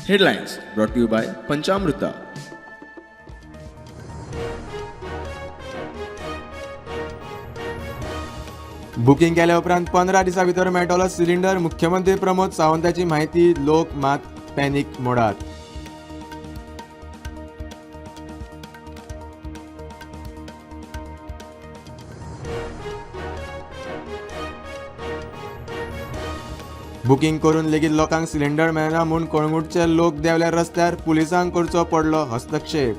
Headlines brought to you by Panchamruta. Booking केल्या उपरांत 15 दिसां भितर मेळटलो सिलिंडर. मुख्यमंत्री प्रमोद सावंताची म्हायती. लोक मात पॅनीक मोडात. बुकींग करून लेगीत लोकांक सिलिंडर मेळना म्हूण कळंगूटचे लोक देंवले रस्त्यार. पुलिसांक करचो पडलो हस्तक्षेप.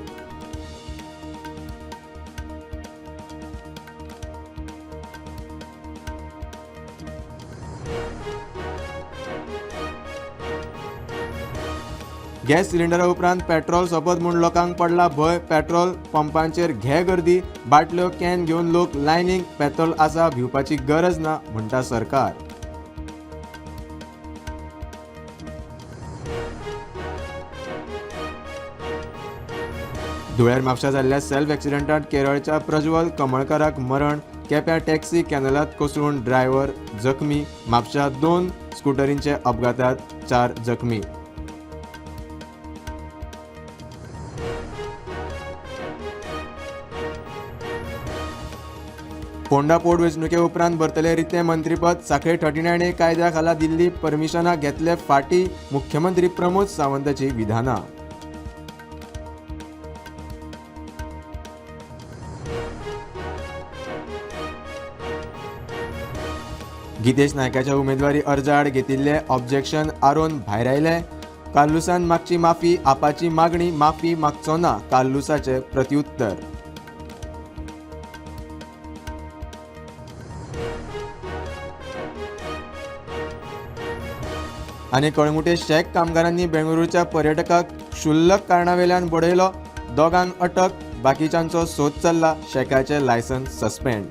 गॅस सिलिंडरा उपरांत पेट्रोल सोंपत म्हूण लोकांक पडला भंय. पेट्रोल पंपांचेर घे गर्दी. बाटल्यो can घेवन लोक लायनीक. पेट्रोल आसा, भिवपाची गरज ना म्हणटा सरकार. धुळेर म्हापशा जाल्ल्या सेल्फ एक्सिडंटात केरळच्या प्रज्वल कमळकाराक मरण. केप्यां टॅक्सी कॅनलांत कोसळून ड्रायव्हर जखमी. म्हापशा 2 स्कुटरींचे अपघातात 4 जखमी. फोंडा पोटवेंचणुके उपरांत भरतले रितें मंत्रीपद. सांखळे 39A कायद्या खाला दिल्ली परमिशनां घेतले फाटीं. मुख्यमंत्री प्रमोद सावंताची विधानां. गितेश नायकाच्या उमेदवारी अर्जाआड घेतिल्ले ऑब्जेक्शन आरोवन भायरायले. कार्लुसान मागची माफी. आपाची मागणी. माफी मागचो ना कार्लुसाचे प्रत्युत्तर. आनी कळंगूटे शॅक कामगारांनी बेंगळुरूच्या पर्यटकाक क्षुल्लक कारणावेल्यान बडयलो. दोगांक अटक, बाकीच्यांचो सोद चल्ला. शॅकाचे लायसन्स सस्पेंड.